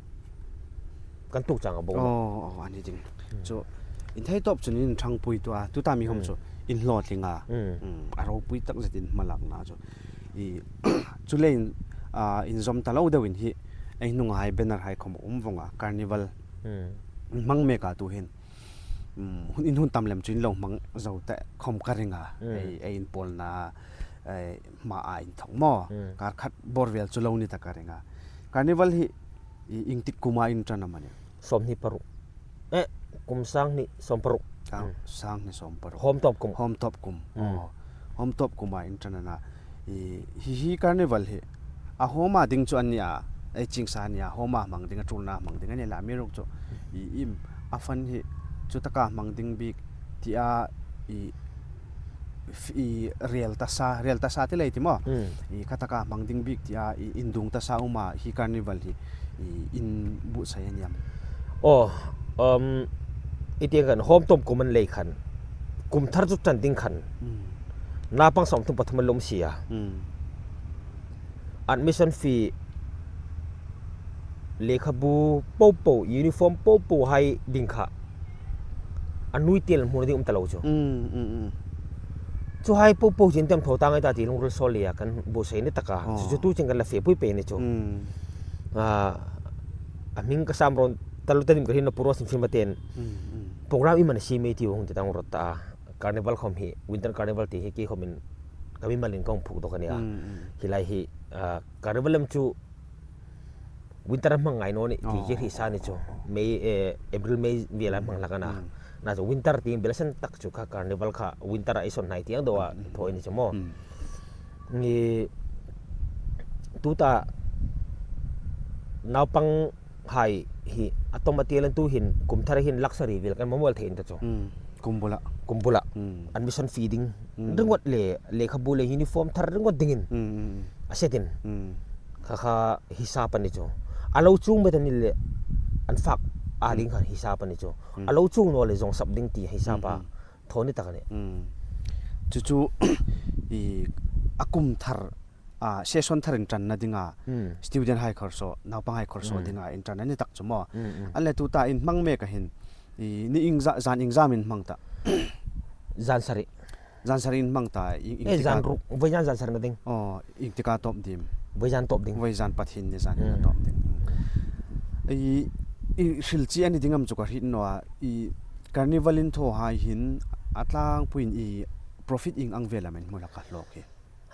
kan tuok chang a bo. Oh, oh, a ni ding. Hmm. Chu, in thei tawp chun in ṭhangpui tu a, tuta mi khawm Hmm. chu, in hlawtling a. Hmm. Hmm, a ropui tak zet in hmalakna chu. I, chu leiin, ah, in zawm ta lo deuin hi, ei hnunga hai banner hai khawm um vawng a, carnival. Hmm. In hmang mek a tu hin. Hmm, hun, in hun tam lem chu in lo hmang zo ta khawm ka ring a. Hmm. Ei, ei inpawlna, ei, hma a inthawk maw. Hmm. Kar khat bawr vel chu lo ni ta ka ring a. Carnival hi, i, iengtik kuma in ṭan am a nih? Sawmhni paruk. Eh, kum sanghni sawmparuk. Sang, Hmm. sanghni sawmparuk. Hawm tawp kum. Hawm tawp kum. Hmm. Oh, hawm tawp kuma in ṭan a na. I, hi, hi carnival hi. A hawma ding chu a nih a. Ei ching sa a nih a. Hawma hmang ding, a ṭulna hmang ding a ni la. Amiruokchu. I, im, a fan hi. Chu taka hmang ding bik. Tia, i, f-, i rel ta sa, rel ta sa ti lei ti maw? Hmm. I kha taka hmang ding bik tia, i, in dung ta sa um a, hi carnival hi, i, in buotsai a ni am? Oh, um, i tieng khan, hawm tawp kum an lei khan, kum thar chu ṭan ding khan. Mm. Naupang sawmthum pathum a lawm si a. Mm. Admission fee, lekhabu popo, uniform popo hai ding kha a nuoi tel hmun ding um ta lo chu. Mm, mm, mm. Chuhai popo chin tem thaw ta ngai ta ti lungril sawl le a kan buotsai ni taka. Oh. Chu chu tu chin kan la fe pui pei ni chu. Mm. Ah, a hming ka sam ron talu ta dim ka hin na puro sin film ten. Mm, mm. Program i man si mei ti hung ti tang rot ta. Carnival khom hi, Winter Carnival ti hi kei khomin ka mi malin kong phuk dok a nia. Mm, mm. Hi lai hi, ah, Carnival lem chu winter hmang ngai naw ni, ti Oh. Hi ri sa ni chu. May, eh, April, May vel a hmang hlak a na. Mm. Na chu winter ti bel sen tak chu kha carnival kha winter a i son hnai ti ang do a Mm, mm. Thaw ni chu maw. Mm. Ni tuta naupang hai hi a tawm a ti a, tu hin kum thar hin luxury vel kan hmu mawl thei in ta chu. Mm. Kum bula. Kum bula. Mm. Admission fee ding. Mm. Ringawt le, lekhabu le uniform thar ringawt dingin. Mm, mm, mm. A setin. Mm. Kha kha hisap a ni chu. A lo chuong met a ni le an fak a Mm. Ding khan hisap a ni chu. Mm. A lo chuong naw le zawng sap ding ti hisap a. Mm, mm. Thaw ni tak a ni. Mm. Chu chu i a kum thar, a, session thar inṭanna dinga, Mm. Student hai khawrsaw, naupang hai khawrsaw Mm. Dinga inṭan a ni tak chu maw. Mm, mm. A le tuta in hmang mek a hin, i, ni ieng za-, zan ieng zam in hmang ta. Zan sari. Zan sari in hmang ta, i, ieng Eh, tika zan ruk, voi zan zan sari na ding. Oh, ieng tika tawp dim. Voi zan tawp ding. Voi zan Pathian ni zan in Mm. Tawp ding. I, i hril chi a ni ding am chu ka hriet naw a, i carnival in thaw hai hin a tlangpuiin i profit ieng ang vel am in hmu hlak a hlawk hi.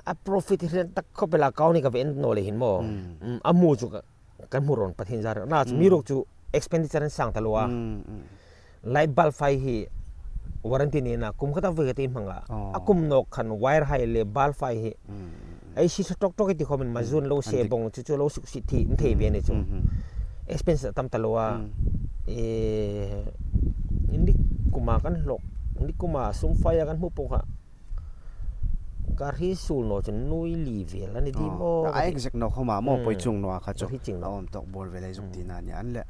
A profit hi ren tak khawp el a kau ni ka ve en naw le hin maw. Mm. Mm, a hmu chu ka, kan hmu rawn Pathian zar. Na chu Mm. Mi ruk chu expenditure an sang ta lo a. Mm, mm. Light bulb fai hi warranty ni na kum khata voi ka ti hmang a. Oh. A kum nawk khan wire hai le bulb fai hi. Mm, mm, mm. Ei si sa tok tok i ti khomin mazun lo se An dik. Bong chu chu lo suk si thi, thei ve ni chu. Mm, mm. Expense a tam ta lo a. Mm. Eh, in dik kuma kan hlawk, in dik kuma sum fai a kan hmu po kha. Ka hriet suol naw chun nuoi li vel a ni di Oh, maw, a ka ti. Exact naw khawma maw, Mm. Poi chuong naw a kha chu. Ka hriet ching naw. A awm tawk bawl ve lei zuk Mm. Tina ni an le.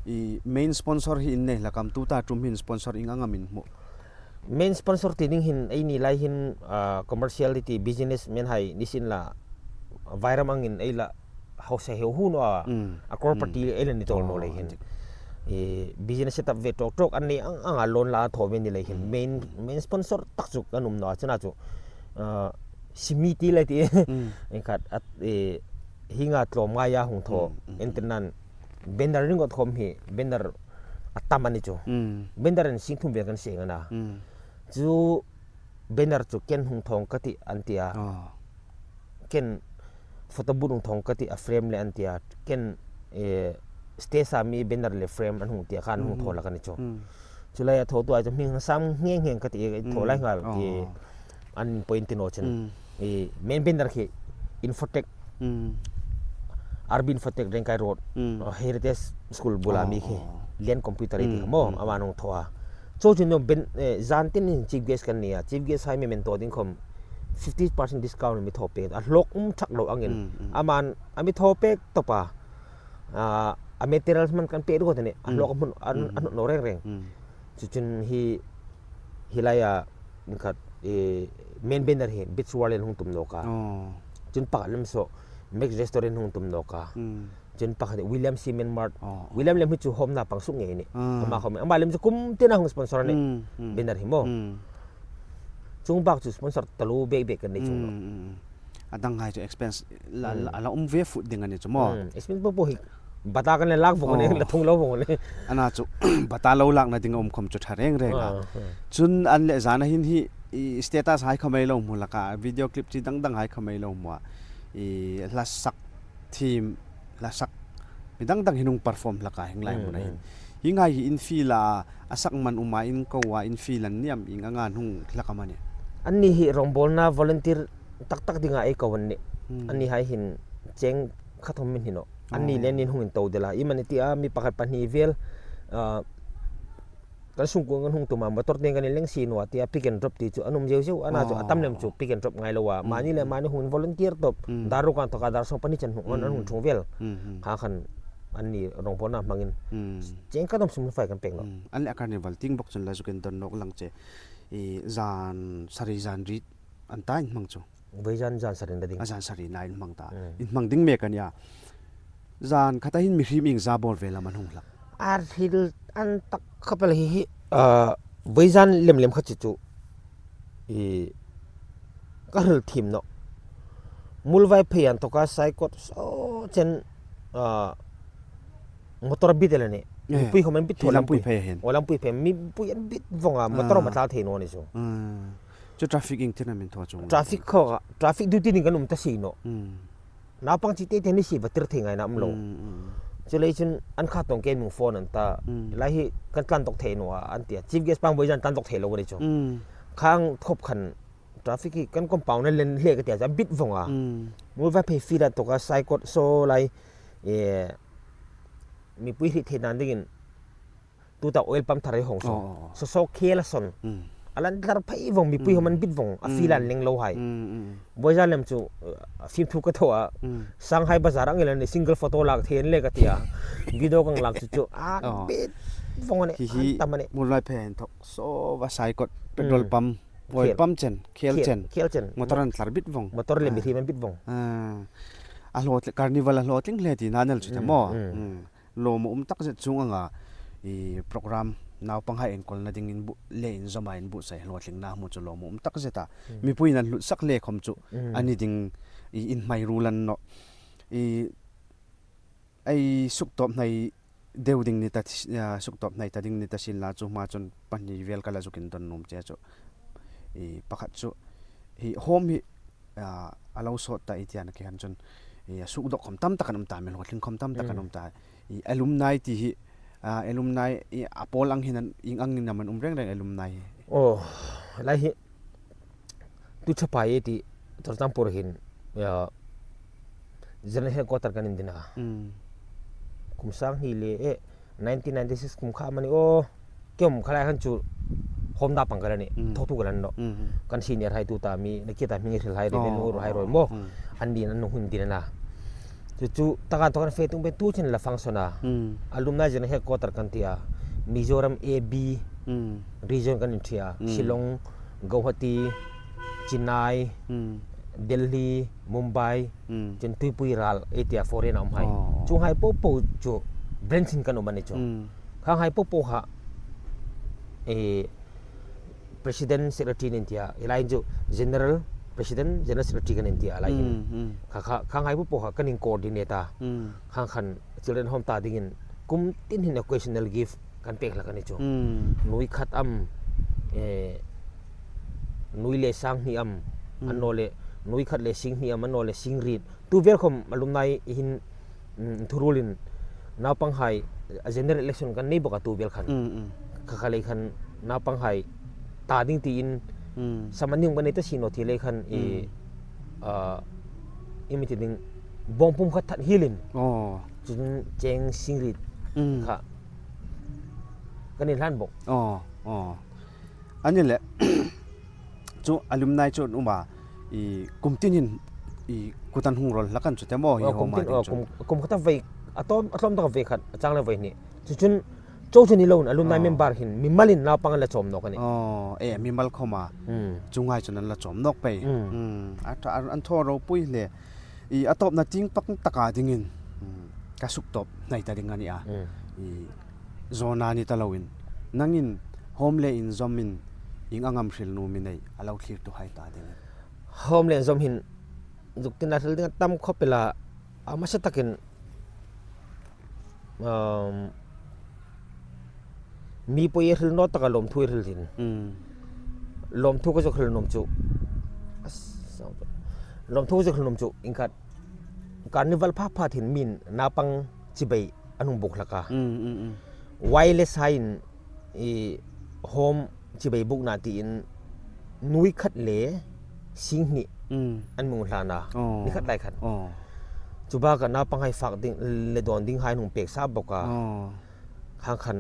I main sponsor hi in nei hlak am tuta ṭum hin sponsor ieng ang am in hmu. Main sponsor ti ding hin, ei ni lai hin, ah, commercial ti business men hai ni sin la, Vairam angin ei la, hausa heu hu naw a, Mm. A crorepati Mm. Ei la ni tawl naw Oh, le hin. An dik. Eh, business setup ve tawk tawk an nei ang, ang a loan la thaw ve ni le hin. Mm. Main, main sponsor tak chu kan um naw a, chuna chu, ah, simi ti le ti. Mm. Ieng khat, at, eh, hienga tlawmngaia hung thaw. Mm, mm, Enten nan, banner ringawt khawm hi, banner a tam a ni chu. Mm. Banner in sing thum vel kan seng a na. Mm. Chu banner chu ken hung thawng ka ti an ti a. Ah. Ken photo booth hung thawng ka ti a frame le an ti a. Ken, eh, stage a mi banner le frame an hung ti a khan hung Mm. Thaw hlak a ni chu. Mm. Chu lai a thawtu a chu hming sam ngeng ngeng ka ti, eh, thaw Mm. Lai nghal ti Oh. An point ti naw chun. Mm. Eh, main banner khi Infotech. Mm. R B Infotech Rengkai Road. Mm. Uh, Heritage School bula Oh, mi khi. Oh. Lian computer i ti Mm, maw, mm, ama mm. Nung thaw a. Chu chu no ben, eh, zan tin in chief guest kan ni a. Chief guest hai memento ding khawm fifty percent discount mi thaw pek. A hlawk um thak lo angin. Mm, mm. Aman, a mi thaw pek tawp a. Ah, a materials man kan pek ruot a ni. A Mm. Hlawk a hmun, an, Mm, an mm. Naw reng reng. Mm. Chu chun hi, hi lai a, ieng khat, eh, main banner hi, Beach World in hung tum nawk a. Oh. Chun pakhat lem saw, Max Restaurant hung tum nawk a. Mm. Chun pakhat William Cement Mart. Oh, oh. William lem hi chu hawmna pang suk ngei ni. Ah. Ama khawm, ama lem chu kum tina hung sponsor a ni. Mm, mm. Banner hi maw. Mm. Chung bak chu sponsor taluo bek bek kan ni chung lo. Mm, mm, mm. A dang hai chu expense la, Mm. La, la um ve fut ding a ni chu maw. Mm. Expense po po hi bata kan le lak vong a ni, Oh. La thung lo vong a ni. Ana chu bata lo lakna ding a um khawm chu ṭha reng reng a. Ah, ah. Chun an le zana hin hi i status hai khawm ei lo hmu hlak a, video clip chi dang dang hai khawm ei lo hmu a. I hla sak thiem, hla sak mi dang dang hin hung perform hlak a hieng lai Mm, hmuna hin. Mm. Hieng hai hi in field a, a sak man um a in ko a, in field an ni am ieng anga hung hlak am a ni. Anni hi rongbawlna volunteer tak tak dinga ei ko an ni. Hmm. Anni hai hin cheng khat hung min hi naw. Anni Oh. Le nin hung in to dela. I mani ti a mi pakhat pahni vel, ah, kan sungkuo kan hung tum a motor te kan leng si naw a ti a pick and drop ti chu an um zeu zeu. Ana chu a tam lem chu Oh. Pick and drop ngai lo a. Hmm. Mani le mani hung volunteer tawp. Hmm. Dar ruk an tawka dar sawm pahni chen hung an, an hung Hmm. Thung vel. Hmm, hmm. Kha khan anni rongbawlna hmangin. Hmm. Cheng khat hung sum fai kan pek naw. Hmm. An le a carnival ting bok chun la zuk indon nawk lang che. I zan sari zan riet an ta in hmang chu. Voi zan zan sari na ding. A zan sari na in hmang ta. Mm. In hmang ding mek a nia. Zan khata hin mihriem ieng zat bawr vel am an hung hlak? A hril an tak khawp el hi hi. Ah, voi zan lem lem kha chu chu. I ka hril thiem naw. Muolvaiphei an tawka Saikot saw chen, ah, motor bit el a nih. Eh, mipui khawm an bit hi thaw, lampui phei hin. O, lampui phei. Mipui an bit vong a, motor, ah, ma tla thei naw ni chu. Ah. Chu traffic ieng tin am in thaw chuong? Traffic kha, traffic duty ding kan um ta si naw. Hmm. Naupang chi te te ni si va tir thei ngaina um lo. Hmm, hmm. Chuleiin chun an kha tawng ke mung phone an ta. Hmm. Lai hi kan tlan tawk thei naw a, an tia. Chief guest pang voi zan tlan tawk thei lo ni chu. Hmm. Khang thawp khan traffic hi kan compound a len hle ka tia chu a bit vong a. Hmm. Muolvaiphei field an tawka Saikot saw lai, eh, mipui hriet theina dingin tuta oil pump thar ei hawng saw. Oh, oh, oh. Saw saw khel a sawn. Hmm. A lan tlar phei vong, mipui, hmm, khawm an bit vong, a field an leng lo hai. Hmm, hmm. Voi zan lem chu, uh, a fimthu ka thaw a. Hmm. Shanghai Bazar ang el a nih, single photo lak thei an le ka tia. Video kan lak chu chu. A, oh, bit vong a nih, hi hi, an tam a nih. Muolvaiphei an thaw saw va Saikot petrol, hmm, pump, oil, khel, pump chen, khel, khel chen. Khel chen. Motor an tlar bit vong. Motor le, ah, mihriem an bit vong. Ah. A hlawtling, carnival a hlawtling hle tina nei chu ta, hmm, maw. Hmm. Hmm. Lawmum tak zet chuong anga, i program naupanghai enkawlna dingin bu-, le inzawma inbuotsai hlawtlingna hmu chu lawmum tak zet a. Hmm. Mipuiin an hlutsak le khawm chu, hmm, a ni ding, i inhmai ruol a ni naw. I, ei suktawp hnai deu ding ni ta, ah, suktawp hnai ta ding ni ta sien la chu hma chun pahni vel ka la zuk indon nuom che chu. I pakhat chu hi home hi, ah, a lo sawt ta i tia na ki han chun, i a suk dawk khawm tam tak an um ta, mi hlawtling khawm tam tak an, mm, um ta. I alumni ti hi, ah, alumni, i a pawl ang hin an, ieng angin am an um reng reng alumni hi? Oh, lai hi, tu chapa e ti, Churachandpur hin, ya, General Headquarter kan indin a. Mm. Kum sang hni le, eh, nineteen ninety-six kum kha am a ni aw, kei um kha lai khan chu home naupang ka la nih, mm, thawtu ka la ni naw. Mm. Kan senior hai tuta mi, nakie ta hming hril hai, oh, Reverend Ur hai ruoi maw. Mm. An din an hung din a na. Chu chu, taka to kan fe tung pen tu chin la function a. Mm. Alumni General Headquarter kan ti a. Mizoram A B, mm, region kan inṭhe a. Mm. Shillong, Guwahati, Chennai, mm, Delhi, Mumbai, mm, chun tuipui ral, ei tia foreign a um hai. Oh. Chuonghai po po chu branch in kan um a ni chu. Mm. Khanghai po po kha, eh, President Secretary an inti a, hi lai chu General President, General Secretary kan inti a lai hin. Mm, mm. Kha, kha, khanghai po po kha kan incoordinate a. Mm. Khang khan Children Home ta dingin kum tin hin occasional gift kan pek hlak a ni chu. Mm. Nuoi khat am, eh, nuoi le sang hni am, mm, annawleh nuoi khat le sing hni am, annawleh sing riet. Tu vel khawm alumni hin, mm, thuruolin naupanghai, a general election kan nei bawk a tu vel khan. Mm, mm. Kha kha lei khan naupanghai ta ding tiin, mm, sam an ning kan nei ta si naw ti lei khan i, mm, ah, i mi ti ding bawng pum khat that hielin. Oh. Chun cheng sing riet, mm, kha kan inhlan bawk. Oh, oh. A ni le, chu alumni chu an um a, i kum tin hin, i kut an hung rawl hlak a ni chu te maw, hi, oh, kum home tin, a ding, oh, chu. Kum, kum khata voi, a tlawm, a tlawm taka voi khat, a chang le voi hni. Chu chun, chu chu ni loin, alumni, oh, member hin, mimalin naupang an la chawm nawk a nih. Oh, eh, mimal khawma. Hmm. Chuonghai chun an la chawm nawk pei. Hmm. Hmm. A tha-, an, an thaw ropui hle. I a tawpna tieng pak taka dingin, mm, ka suktawp hnai ta ding a ni a. Mm. I zawna ni ta loin, nangin home le inzawmin ieng ang am hril nuom i nei, a lo thlirtuhai ta dingin? Home le inzawm hin zuk tina hril ding a tam khawp el a, a hmasa takin, um, mi poi a hril naw taka lawmthu i hril hin. Mm. Lawmthu ka zuk hril nuom chu. As, lawmthu ka zuk hril nuom chu, ieng khat. Carnival pha pha hin mi'n naupang chibai an hung buk hlak a. Mm, mm, mm. Wireless hai in i home chibai bukna tiin nuoi khat le sing hni, mm, an mi hung hlan a. Oh. Ni khat lai khan. Oh. Chu baka naupanghai fak ding, le dawn dinghai an hung pek sa bawk a. Oh. Khang khan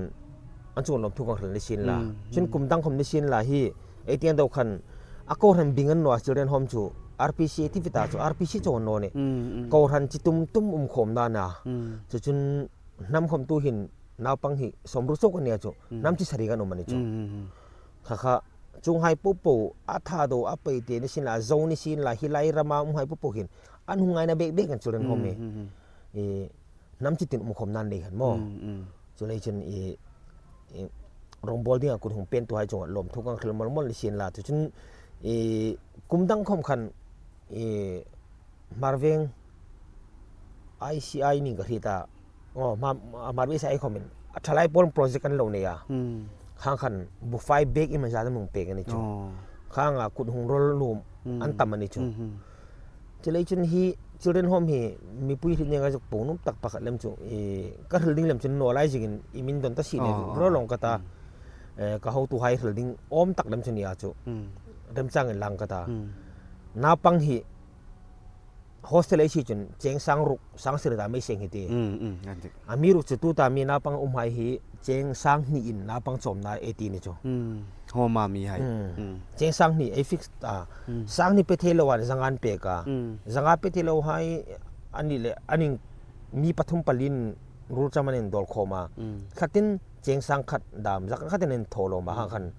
an chungah lawmthu kan hril ni sien la. Mm, chun, mm, kum dang khawm ni sien la hi, ei ti ang deu khan, a kohran bing a ni naw a, Children Home chu, R P C ei ti vita chu, R P C chu a ni naw a nih. Mm, mm. Kohran chi tum tum um khawmna a na. Mm. Chu chun hnam khawm tu hin naupang hi sawmruk chauh kan nia chu, mm, hnam chi sari kan um a ni chu. Mm, mm, mm. Kha kha, chuonghai popo, a Thadou, a Paite ni sien la, Zo ni sien la, hi lai rama umhai popo hin an hung ngaina bek bek an children home hi. Hmm, hmm, hmm. I, hnam chitin umkhawmna nei khan maw. Hmm, hmm. Chuleiin i, i, rawngbawl dinga kut hung pengtuhai chunga lawmthu kan hril mol mol ni sien la. Chu chun i, kum dang khom khan i, Hmarveng I C I ni ka hriet a. Oh, Hmar, Hmarveng I C I khomin a thalai pawl project an lo nei a. Hmm. Khang khan bufai bag i man zat an hung pek a ni chu. Oh. Khang a kut hung rawl nuom an tam a ni chu. Hmm, hmm. Chuleiin hi children home hi mipui hriet ning a zuk po nuom tak pakhat lem chu. I, ka hril ding lem chu naw lai zingin i min don ta si le. Oh, oh, rawl oh. Long ka ta. Hmm. Eh, ka hotuhai hril ding awm tak lem chu nia chu. Hmm. Remchang inlang ka ta. Hmm. Naupang hi hostel ei sie chun cheng sang ruk, sang sari ta mei seng hi ti. Hmm, hmm, an ti. Amiruokchu tuta mi naupang umhai hi cheng sang hni in naupang chawmna ei ti ni chu. Hmm. Home a mihai. Hmm. Hmm. Cheng sang hni ei fix ta. Hmm. Sang hni pe thei lo an zanga an pek a. Hmm. Zanga pe thei lo hai an ni le, an in mi pathum palin rul cham an indawl khawm a. Hmm. Thlatin cheng sang khat dam, zak khat an inthaw lawm a, hmm, khang khan.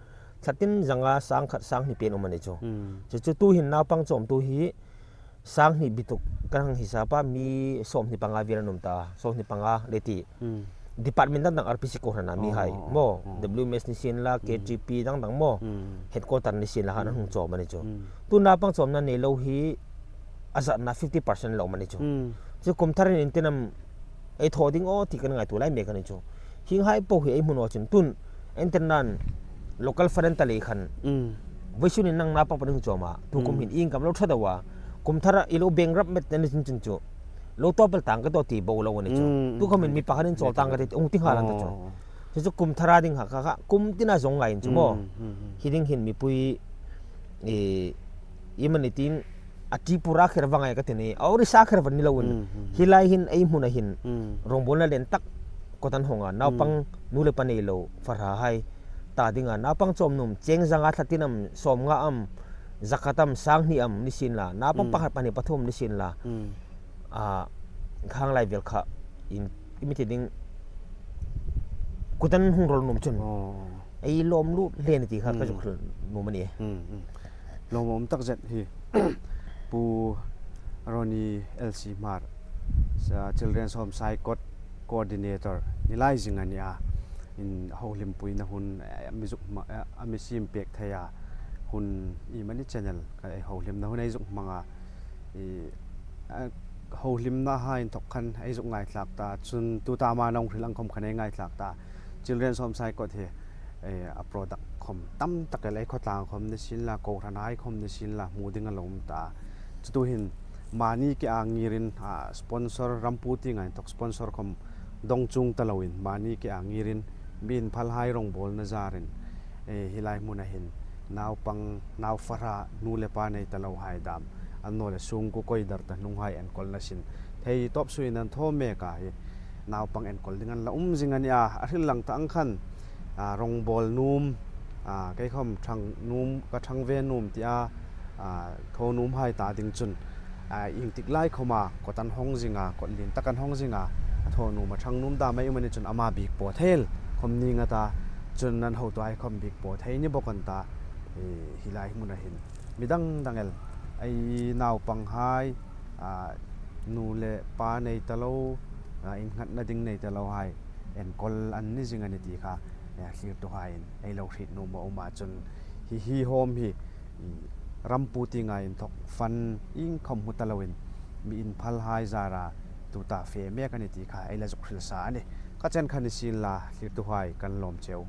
Thlatin zanga sang khat, sang hni pei an um a ni chu. Hmm. Chu chu tuhin naupang chawmtu hi sang hni bituk kan hang hisap a mi sawmhni panga vel an um ta, sawmhni panga le ti. Hmm. Department dang dang R P C kohran a mihai. Oh, oh, maw, oh. W M S ni sien la, hmm, K T P dang dang maw. Hmm. Headquarter ni sien la han, hmm, hung chawm a ni chu. Hmm. Tu naupang chawmna nei lo hi a zatna fifty percent lo a ni chu. Hmm. Chu kum tharin iengtin am ei thaw ding aw ti kan ngaituo lai mek a ni chu. Hienghai po hi ei hmu naw chun tun, enternan local fund an ta lei khan. Mm. Vawisun hin nang naupang pahni chawm a, tu kum, mm, hin income lo ṭha deu a. Kum thara i lo bankrupt met a ni chun chu. Lo tawp el tang ka tih ti bo lo a ni chu. Mm, tu khom hin, mm, mi pakhatin chawl tang ka tih, hung ti nghal an ta chu. Oh. Chu chu kum thara ding kha, kha, kha, kum tina zawng ngai in chu maw. Mm, mm, mm. Hi ding hin mipui i, i mani tin, a Tripura kher vang ngai ka ti ni, a Orissa kher vang ni lo in. Mm, mm, mm. Hi lai hin, ei hmuna hin, mm, rawngbawlna lian tak kawt an hawng a, naupang, mm, nu le pa nei lo, fahrahai ta dinga, naupang chawm nuom, cheng zanga thlatin am, sawmnga am, zakhat am, sanghni am, ni sien la, naupang, mm, pakhat pahni pathum ni sien la. Mm. A, khang lai vel kha, in, i mi ti ding, kut an hung rawl nuom chun. Oh. Ei lawm lut hle ni ti kha ka, hmm, zuk hril nuom a ni. Hmm, hmm. Lawmum tak zet hi. Pu Ronnie L C Hmar, sa-, Children's Home Saikot Coordinator ni lai zing a ni a. In hohlimpuina hun, eh, mi zuk hma-, eh, a mi siem pek thei a. Hun i mani channel, ka, eh, hohlimna hun ei zuk hmang a. I, a, hohlimna hai inthok khan ei zuk ngaithlak ta, chun tuta ama nong hril ang khom khan ei ngaithlak ta. Children's Home Saikot hi, eh, a product khom tam tak el ei khawtlang khom ni sien la, kohranhai khom ni sien la, hmu ding a lo um ta. Chu tu hin mani ke a ngirin, a, sponsor rampu tienga inthok sponsor khom dong chuong ta loin, mani ke a ngirin, mi inphalhai rawngbawlna zarin, eh, hi lai hmuna hin, naupang, nau fahra, nu le pa nei ta lo hai dam, annawleh sungkuo koi dar ta hnunghai enkawlna sin thei tawp suoin an thaw mek a hi, naupang enkawl ding an la um zing a ni a, a hril lang ta ang khan, a, rawngbawl nuom, a, kei khom ṭhang nuom, ka ṭhang ve nuom tia, a, thaw nuomhai ta ding chun, a, ieng tik lai khoma kawt an hawng zing a, kawt lien tak an hawng zing a, a thaw nuom a ṭhang nuom dam ei um a ni chun ama biek pawl thei el khom ning a ta, chun an hotuhai khom biek pawl thei ni bawk an ta, e, hi lai hmuna hin mi dang dang el, ei naupanghai, a, nu le pa nei ta lo, a, innghatna ding nei ta lo hai enkawl an ni zing a ni ti kha, e, thlirtuhaiin ei lo hriet nuom a um a, chun hi, hi home hi, i, rampu tienga inthok fund iengkhom hmu ta loin, mi inphalhai zara tuta fe mek a ni ti kha ei la zuk hril sa a nih. Ka chen kha ni sien la, thlirtuhai kan lawm cheu.